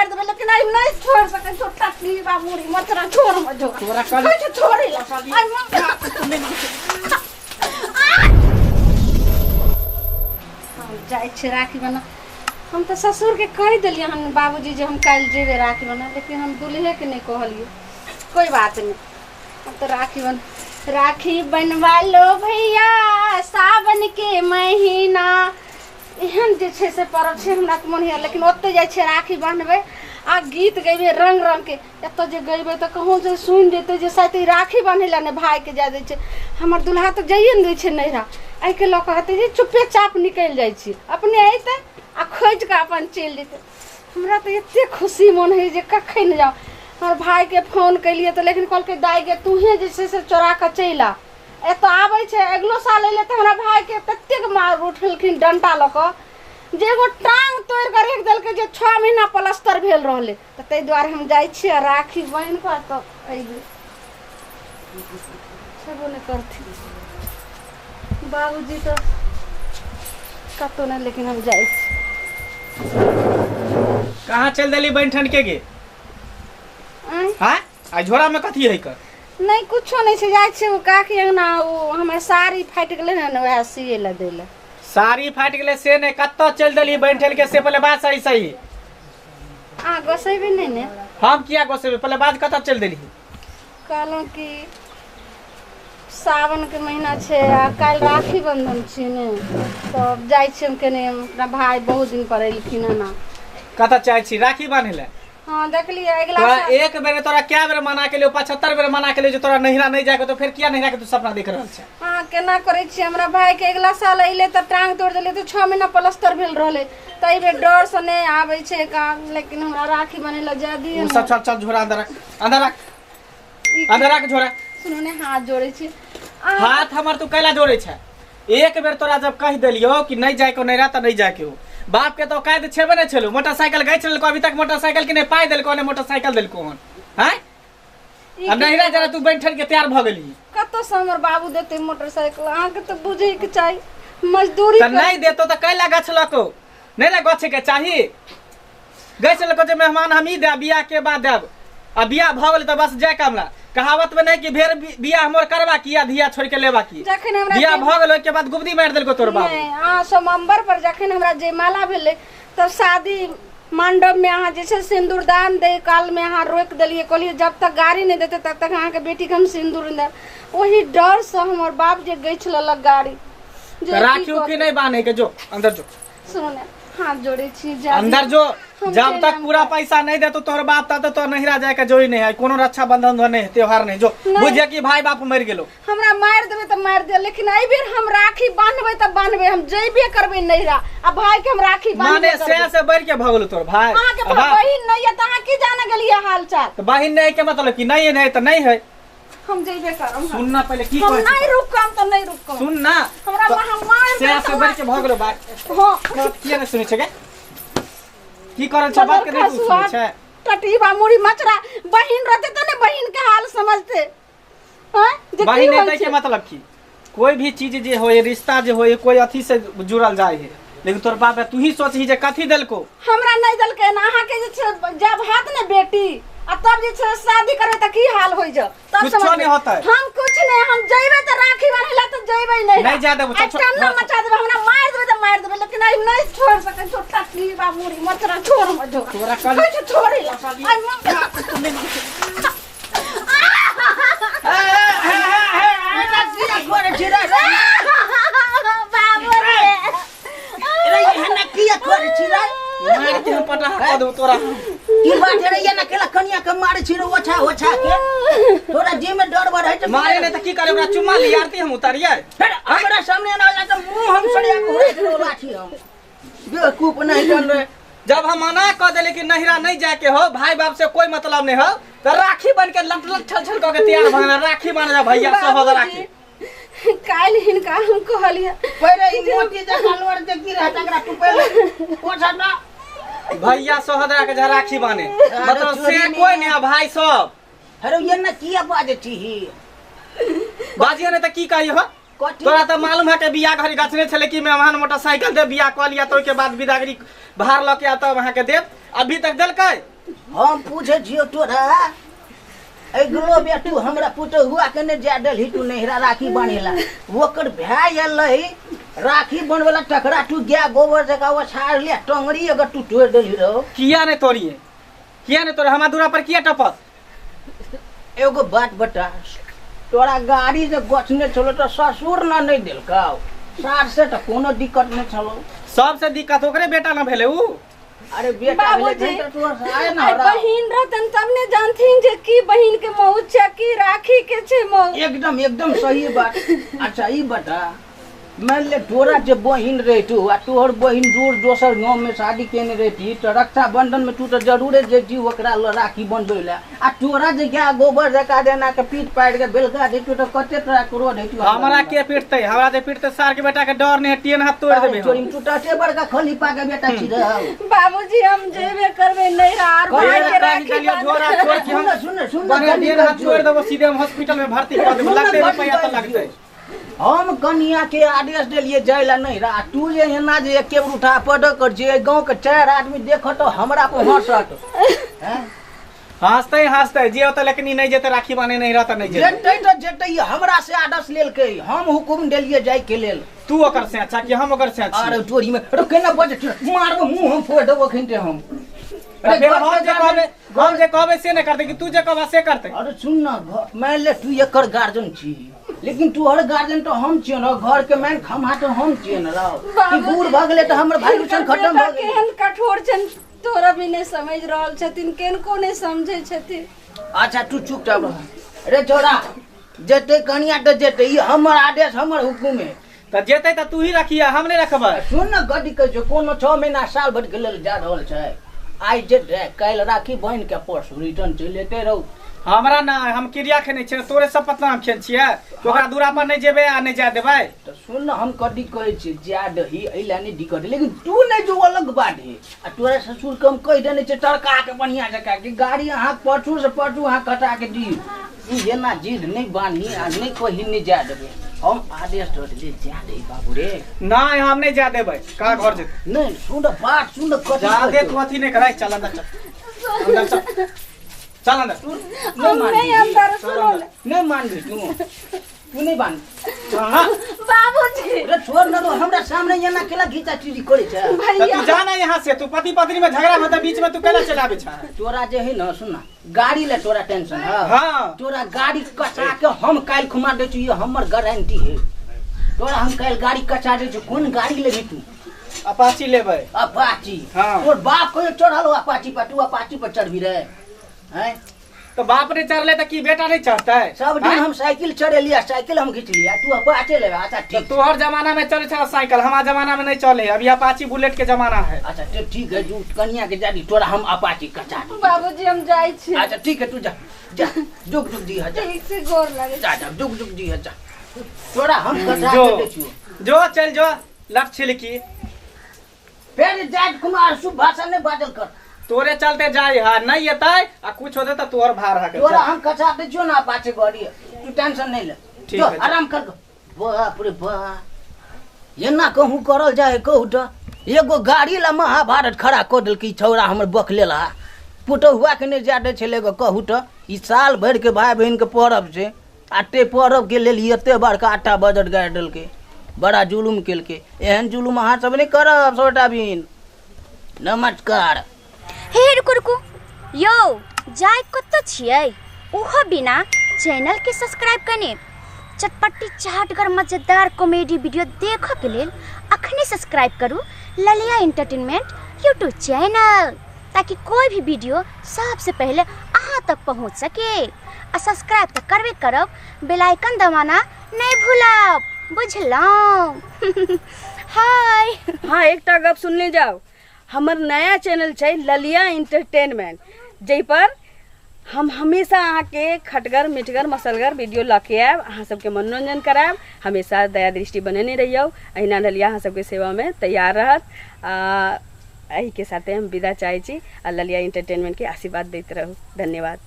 मारि देबै, लेकिन आइ नहि छोड़ि सकै छौ। टटली बा मुड़ी मचरा छोड़ हमर झोरा। तोरा कहली- कहै छौ छोड़ै ला। आइ हम जाइ छियै राखी बना। हम तऽ ससुरके कहि देलियै हन बाबूजी जे हम काल्हि जेबै राखी बना, लेकिन हम दुल्हेके नहि कहलियै। कोइ बात नहि, हम तऽ राखी बन राखी बनवा लो भैया सावन के महीना। एहन जे छै से पर्व छै, हमरा तऽ मोन होइए, लेकिन ओतहि जाइ छियै राखी बन्हबै आ गीत गयबै रङ्ग रङ्गके। एतऽ जे गयबै तऽ कहूँ जे सुनि जेतै जे शायद ई राखी बन्है लए नहि भायके जाय दै छै। हमर दुल्हा तऽ जाइए नहि दै छै नैहरा। एहिके लऽ कऽ हेतै जे चुपे चाप निकलि जाइ छी, अपने अयतै आ खोजि कऽ अपन चलि जेतै। हमरा तऽ एतेक खुशी मोन होइए जे कखन जाउ। हमर भायके फोन केलियै तऽ लेकिन कहलकै दाइ गे तूहेँ जे छै से चोरा कऽ चलि आ। एतऽ आबै छै। अगिलो साल अयलै तऽ हमरा भायके ततेक मार उठेलखिन डण्टा लऽ कऽ जे एगो टाँग तोड़ि कऽ राखि देलकै जे 6 महीना प्लस्तर भेल रहलै। तऽ ताहि दुआरे हम जाइ छियै आ राखी बान्हि कऽ तब अयबै। छेबो नहि करथिन बाबूजी तऽ कतहु नहि, लेकिन हम जाइ छी। कहाँ चल देली बनि ठन के गे? आँय? हाँ, आ झोरा में कथी है कर? नहि, कुछो नहि छै। जाइ छियै ओ काकी अङ्गना, ओ हमर साड़ी फाटि गेलै ने, वएह सिए लए दै लए। साड़ी फाटि गेलै से नहि, कतऽ चलि देली बनि ठन के से पहिले बात सही सही। अहाँ गोसेबै नहि ने? हम किया गोसेबै? पहिले बात, कतऽ चलि देली? कहलहुँ कि सावनके महीना छै आ काल्हि राखी बन्धन छियै ने, तब जाइ छियै हम कने। अपना भाय बहुत दिन पर एलखिन हन। कतऽ चाहै छी राखी बान्है लए? हँ, देखलियै अगिला तोरा साल। एक बेर तोरा क्या बेर मना के लियो, 75 बेर मना के लियो जे तोरा नहिरा नहीं जाके, तो फिर किया नहिरा के तू सपना देख रहल छै? अहाँ केना करै छियै? हमरा भायके अगिला साल अयलै तऽ टांग तोड़ि देलै, तऽ 6 महीना प्लस्तर भेल रहलै, तऽ एहि बेर डरसँ नहि आबै छै काम, लेकिन हमरा राखी बनै लए जाय दिअ ओ ने। सब चल चल, झोरा अंदर रख, अंदर रख। ई अंदर रख झोरा। सुनू ने, हाथ जोड़ै छी अहाँ। हाथ हमर तू कैला जोड़े छै? एक बेर तोरा जब कहि देलियो कि नहीं जाए को नहिरा तऽ नहीं जाए के हो। बाप के तो कायद छेबे नहीं छलो, मोटरसाइकिल गैच लेलको, अभी तक मोटरसाइकिल के नहीं पाई देलको ने मोटरसाइकिल देलको हन। हैं? ई अब नहिरा जरा तू बैठल के तैयार भ गेली। कतऽसँ हमर बाबू देतै मोटरसाइकिल? अहाँके तऽ बुझैके चाही, मजदूरी तऽ नहीं नहीं देतो तऽ कैला गछलको? नहीं ने गछे के चाही। गछ लेलको जे मेहमान हम ई देब, बियाह के बाद देब, आ बियाह भऽ गेलै तऽ बस जाय कामला। कहावत में नहीं कि भेर बियाह मोर करबा की या धिया छोड़ के लेबा की। जखन हमरा बियाह भऽ गेल ओहिके बाद गुबदी मारि देलको तोर बाप। नहि, अहाँ सोमवार पर जखन हमरा जयमाला भेलै तब शादी मंडप में अहाँ जे छै सिन्दूरदान दै काल में अहाँ रोकि देलियै, कहलियै जब तक गाड़ी नहि देतै तब तक अहाँके बेटीके हम सिन्दूर नहि देब। ओही डरसँ हमर बाप जे गछि लेलक गाड़ी जे तऽ की राखी उखी कहतै। नहीं बांधे के, जो अंदर जो। सुनू ने, हाथ जोड़ै छी, जा अंदर जो। हम जब चलि तक जायब। पूरा पैसा नहीं देतो तोहर बाप तब तक तोहर नहिरा जाए के जोई नहीं है। कोनो रक्षाबंधन नहीं है, त्योहार नहीं, जो। नहीं। बुझिए कि भाई बाप मर गेलो। हमरा मारि देबै तऽ मारि दिअ, लेकिन एहि बेर हम राखी बान्हबै तऽ बान्हबै। हम जयबे करबै नैहरा आ भाई के हम राखी बान्हबे माने से करबै। से बढ़ के भऽ गेलो तोहर भाई। अहाँके आ बाप- बहिन नहि यऽ तऽ अहाँ की जाने गेलियै हाल चाल? तऽ बहिन नहीं के मतलब कि नहीं है तऽ नहीं है। हम जयबे करब। सुन ना पहले की हम कहै छी। नहीं रुकम तऽ नहीं रुकम। सुन ना। हमरा तऽ हम मारि से देब से तऽ बढ़ के भऽ गेलो भाई। हाँ। किया नहीं सुनै छै गे? की करल छै बात के नहीं तू सुनै छै? टटी बा मुड़ी मचरा, बहिन रहते तऽ ने बहिन के हाल समझते। हाँ? जे की बहिन होइ नहीं छै? के मतलब की कोई भी चीज जे होय, रिश्ता जे होय, कोई अथी से जुड़ल जाय है, लेकिन तोर बाप तू ही सोचही जे कथी देलको। हमरा नहीं देलकै ने। अहाँके जे छै जब हाथ ने बेटी आ तब जे छै शादी करबै तऽ की हाल होइ जो तब कुछो समझबै। नहीं होतै। हम कुछ नहीं, हम जइबै तऽ राखी बान्है लए तऽ जइबै नहीं। नहीं जाय देबौ, चल, आ छोड़, टन्ना छोड़। मचा देबै, हमरा मारि देबै तऽ मारि देबै, लेकिन आइ नहीं छोड़ सकै छौ। टटली बा मुड़ी मचरा छोड़ हमर झोरा। तोरा कहली- कहै छौ छोड़ै लए। आइ बाबू रे। किया करै छी रे? मार के हम पटा कऽ देबौ तोरा। की बात रे, ये ना केला कनिया के मारे छी रे ओछा ओछा के? तोरा जी में डर बर है? मारे नहीं तऽ की करे, ओकरा चुम्मा ली आरती हम उतारियै? फिर हमरा सामने ना होला तऽ मुंह हम सड़िया के उड़े देबो लाठी। हम बेवकूफ नहीं चल रे। जब हम मना कऽ देली कि नहिरा नहीं जाके हो, भाई बाप से कोई मतलब नहीं हो, तो राखी बन के लट लट छल छल कऽ के तैयार भऽ गेल राखी बन जा भैया सहोदर राखी। काल्हि हिनका हम कहलियै पहिले ई मोटी जकाँ लोर जे गिरे तकरा तू पहिले ओछा ना। भैया सहोदरा के जा राखी बाने मतलब से कोई नहीं है भाई सब। अरे ये ना किया बाजे छी? बाजिए नहीं तऽ की कही हो? कथी? तोरा तऽ मालूम है के बियाह घड़ी गछने छलै कि मेहमान मोटरसाइकिल दे, बियाह कऽ लिया तऽ ओहिके बाद बिदागरी भार लऽ के आ तब अहाँके देब। अभी तक देलकै? हम पूछे छियो तोरा अगिलो बेर तू हमरा पुतहुआ के ने जा देलही तू नैहरा राखी बान्हेला ओकर भाय एलै राखी बनवेला टकरा तू गया गोबर जका ओछाड़ लिया टंगड़ी अगर तू तोड़ देलही रहो। किया नहीं तोड़िए, किया नहीं तोड़े, हमारा दूरा पर किया टपस? एगो बात बता, तोरा गाड़ी जे गछने छलो तो ससुर न नहीं देलकौ, सार से तो कोनो दिक्कत नहीं छलो। सबसे दिक्कत ओकरे बेटा न भेले उ। अरे बेटा भेले त तोर आए न बहिन रहतन तब ने जानथिन जे की बहिन के मौत छै की राखी के छै मौत। एकदम एकदम सही बात। अच्छा ई बता, मान ले तोरा जे बहिन रहितु आ तोहर बहिन दूर दोसर गाँव में शादी केने रहती तो रक्षाबंधन में तू तो जरूरे जैती ओकरा ल राखी बनबै ला, आ तोरा जे गाय गोबर जका देना के पीट पाड़ के बेलका देतु तो कते तोरा क्रोध हेतु। हमरा के पीटते, हमरा जे पीटते सार के बेटा के डर नहीं है, टेन हाथ तोड़ देबे। तोरी तू तो बड़का खली पा के बेटा छी रे। बाबूजी हम जेबे करबे नहीं आर भाई के राखी झोरा छोड़ के हम सुन सुन टेन हाथ तोड़ देबो, सीधे हम हॉस्पिटल में भर्ती कर देबो, लगते रुपया त लगते। हम कनिया के आदेश देलिए जाय ला नहीं रा, तू जे एना जे एके बेर उठा पटक कर जे गांव के चार आदमी देखत तो हमरा पर हंसत। हैं हंसते हंसते जे होता, लेकिन नहीं जेते राखी बाने नहीं रहता नहीं जेते। जेते तो जेते हमरा से आदेश लेलकै, हम हुकुम देलिए जाय के लेल। तू ओकर से अच्छा कि हम ओकर से अच्छा? अरे तोरी में अरे केना बज मारबो मुंह हम फोड़ देबो खिनते हम। अरे हम जे कहबे से नहीं करते कि तू जे कहबा से करते? अरे सुन ना, मान ले तू एकर गार्जियन छी, लेकिन तू हर गार्जियन तो हम छियै न, घर के मेन खम्हा तो हम छियै न रौ। कि बूढ़ भऽ गेलै तऽ हमर भाई रुचन खत्म भऽ गेलै। केहन कठोर छन तोरा भी नहीं समझ रहल छथिन, केनको नहीं समझै छथिन। अच्छा तू चुपचाप रह रे छोरा, जेतै कनिया तऽ जेतै, ई हमर आदेश हमर हुकुम है। तऽ जेतै तऽ तू ही रखिया, हम नहीं रखबै। सुन न गड्डी कहै छै कोनो 6 महीना साल भरि के लेल जा रहल छै, आइ जेतै काल्हि राखी बान्हि के परसू रिटर्न चलि एतै रौ। हमरा ना, हम क्रिया खेने छियै, तोरे शपथ नाम खेल छियै, ओकरा दूरा पर नहीं जेबै आ नहीं जाय देबै। तो सुन न, हम कथी कहै छियै जा दही एहि लए नहि दिक्कत, लेकिन तू नहि जो अलग बात है। आ तोरा ससुर के हम कहि देने छियै तड़का के बढ़िया जकाँ कि गाड़ी अहाँ परसू से परसू अहाँ कटा के दियौ, तू एना जिद नहि बान्ही आ नहि कही नहि जाय देबै। हम आदेश दऽ देलियै जा दही बाबू रे। नहीं हम नहीं जाय देबै, का घर जेतै? नहीं सुन बात सुन, कथी जा दे तू अथी नहि करै, चल अंदर चल, अंदर चल, चल अंदर। तू नहीं अंदर सुनो, नहीं मानबी तू, तू नहीं मान। हां बाबूजी रे छोड़ न दो, हमरा सामने एना केला घीचा चीरी करै छै। तू जा ना यहां से, तू पति पत्नी में झगड़ा होता बीच में तू केला चलाबे छै। तोरा जे है न सुन ना, गाड़ी ले तोरा टेंशन है। हां तोरा गाड़ी कचा के हम काल खुमा दै छी, ये हमर गारंटी है। तोरा हम काल गाड़ी कचा दै छी। कोन गाड़ी लेबी तू? अपाची लेबै। अपाची? हां तोर बाप कहियो चढ़ल अपाची पर? तू अपाची पर चढ़बी रे? हैं तो बाप ने चढ़ले तो की बेटा नहीं चढ़ता है? सब दिन हम साइकिल चढ़े लिया, साइकिल हम खींच लिया, तू अपाचे ले। अच्छा ठीक, तो तोहर जमाना में चले छला साइकिल, हमार जमाना में नहीं चले, अभी अपाची बुलेट के जमाना है। अच्छा ठीक है, जू कनिया के जानी तोरा हम अपाची कचा दी। बाबूजी हम जाय छी। अच्छा ठीक है तू जा जा, जुग जुग दी जा, ठीक से गोर लागे जा जा, जुग जुग दी जा, तोरा हम कचा के दे छियो। जो चल जो लट छिलकी फेर जाट कुमार शुभ भाषा नहीं बाजल कर, तोरे चलते जाय हा नहीं एतै आ कुछ होते त तोहर भार हा के। तोरा हम कचा दे छियो ना अपाचे गाड़ी, तू टेंशन नहीं ले, ठीक है आराम कर। बाप रे बाप, एना कहूँ करल जाय कहू त एगो गाड़ी ला महाभारत खड़ा कऽ देलकै छौड़ा हमर बकलेला, पुतहुआ के नहि जाय दै छलै एगो। कहू त ई साल भरि के भाई बहिन के परब छै, आ ते परब के लेल एते बड़का आटा बजट गाड़ि देलकै, बड़ा जुलुम केलकै। एहन जुलुम अहाँ सब नहि करब सबटा बिन। नमस्कार। हे रुकू रुकू यो, जाय कतऽ छियै ओहो बिना चैनल के सब्सक्राइब कने चटपटी चाटगर मजेदार कॉमेडी वीडियो देखऽ के लेल अखने सब्सक्राइब करू ललिया एंटरटेनमेंट यूट्यूब चैनल, ताकि कोई भी वीडियो सबसे पहले अहाँ तक पहुँच सके। आ सब्सक्राइब तऽ करबे करब, बेल आइकन दबाना नहीं भूलब, बुझलहुँ? हाय। हाँ एकटा गप सुनने जाओ, हमर नया चैनल छै ललिया एंटरटेनमेंट, जाहि पर हम हमेशा अहाँके खटगर मिठगर मसलगर वीडियो लऽ के आयब, अहाँ सबके मनोरंजन करायब। हमेशा दया दृष्टि बनेने रहियौ, अहिना ललिया अहाँ सबके सेवामे तैयार रहत। आ एहिके साथे हम विदा चाहै छी आ ललिया एंटरटेनमेंटके आशीर्वाद दैत रहू। धन्यवाद।